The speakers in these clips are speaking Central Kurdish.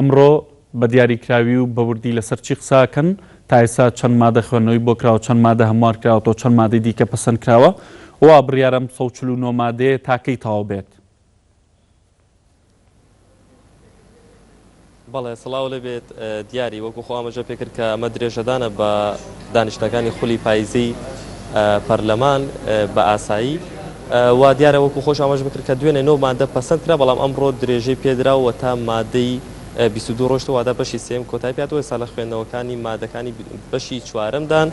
ئەمڕۆ بە دیاریکراوی و بە وردی لەسەر چی قسە ئەکەن؟ تا ئێستا چەند مادە خوێندنەوەی بۆ کراوە، چەند مادە هەموار کراوەتەوە، چەند مادەی دیکە پەسەند کراوە؟ وا بڕیارە ئەم 149 مادەیە تا کەی تەواو بێت؟ بەڵێ سڵاو لێ بێت دیاری وەکو خۆ ئاماژە پێکرد کە ئەمە درێژەدانە بە دانیشتنەکانی خولی پایزەی پەرلەمان بە ئاسایی وا دیارە وەکو خۆش ئاماژە بکرد کە دوێنێ نۆ مادە پەسەند کرا بەڵام ئەمڕۆ درێژەی پێدرا و تا مادەی 22 ڕۆشتەوە واتا بەشی سێم کۆتای پێهاتووە ئێستا لە خوێندنەوەکانی مادەکانی بەشی چوارەمدان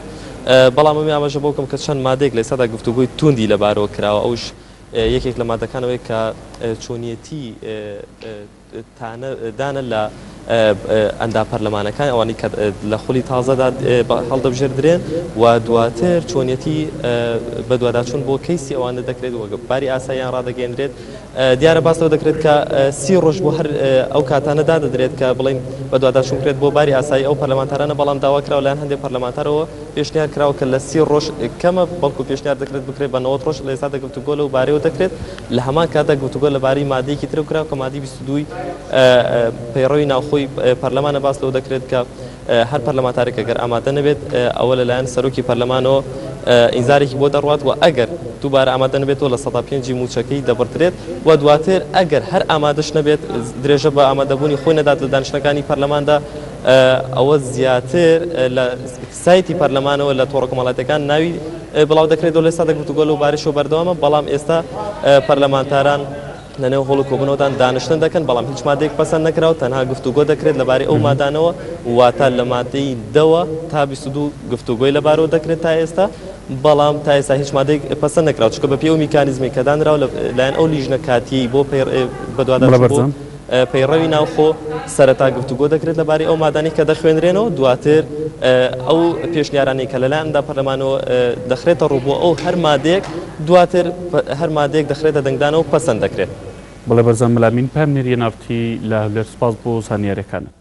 بەڵام ئەمێ ئاماژە بۆ بکەم کە چەند مادەیەک لە ئێستادا گفتوگۆی توندی لەبارەوە کراوە ئەوش یەکێک لە مادەکانەوەی کە چۆنیەتی تانە دانە لە ئەندام پەرلەمانەکان ئەوانەی کە لە خولی تازەدا هەڵدەبژێردرێن و دواتر چۆنیەتی بەدواداچوون بۆ کەیسی ئەوانە دەکرێت و باری ئاساییان ڕادەگەیەنرێت دیارە باس لەوە دەکرێت کە سی ڕۆژ بۆ هەر ئەو کاتانە دادەدرێت کە بڵین بەدواداچوون کرێت بۆ باری ئاسایی ئەو پەرلەمانتارانە بەڵام داوا کراوە لایەن هەندێک پەرلەمانتارەوە پێشنیار کراوە کە لە سی ڕۆژ کەمە بەڵکو پێشنیار دەکرێت بکرێت بە 90 ڕۆژ لە ئێستادا گفتوگۆ لەو بارەیەوە دەکرێت لە هەمان کاتدا گفتوگۆ لەبارەی مادەیەکی ترەوە کراوە کە مادەی 22 ی پەیڕەوی ناوخۆی پەرلەمانە باس لەوە دەکرێت کە هەر پەرلەمانتارێک ئەگەر ئامادە نەبێت ئەوە لەلایەن سەرۆکی پەرلەمانەوە ئینزارێکی بۆ دەڕوات و ئەگەر دووبارە ئامادە نەبێتەوە لە سەدا پێنجی مووچەکەی دەبڕدرێت و دواتر ئەگەر هەر ئامادەش نەبێت درێژە بە ئامادەبوونی خۆی نەدات لە دانیشتنەکانی پەرلەماندا ئەوە زیاتر لە سایتی پەرلەمانەوە لە تۆڕە کۆمەڵایەتیەکان ناوی بڵاو دەکرێتەوە لە ئێستادا گفتوگۆ لەو بارەشەوە بەردەوامە بەڵام ئێستا پەرلەمانتاران لەنێو هۆڵ و کۆبوونەوەدان دانیشتن دەکەن بەڵام هیچ مادەیەک پەسەند نەکراوە تەنها گفتوگۆ دەکرێت لەبارەی ئەو مادانەوە واتە لە مادەی دەوە تا 22 گفتوگۆی لەبارەوە دەکرێت تا ئێستا بەڵام تا ئێستا هیچ مادەیەک پەسەند نەکراوە چونکە بەپێی ئەو میکانیزمەی کە دانراوە لەلایەن ئەو لیژنە کاتیەی بۆ بەدواداچوون بۆ پەیڕەوی ناوخۆ، سەرەتا گفتوگۆ دەکرێت لەبارەی ئەو مادانەی کە دەخوێنرێنەوە، دواتر ئەو پێشنیارانەی کە لەلایەن ئەندام پەرلەمانەوە دەخرێتە ڕوو بۆ ئەو هەر مادەیەک، دواتر هەر مادەیەک دەخرێتە دەنگدانەوە و پەسەند دەکرێت. بەڵێ بەرزان مەلامین، پەیامنێری ئێن ئاڕ تی لە هەولێر سوپاس بۆ زانیارییەکانت.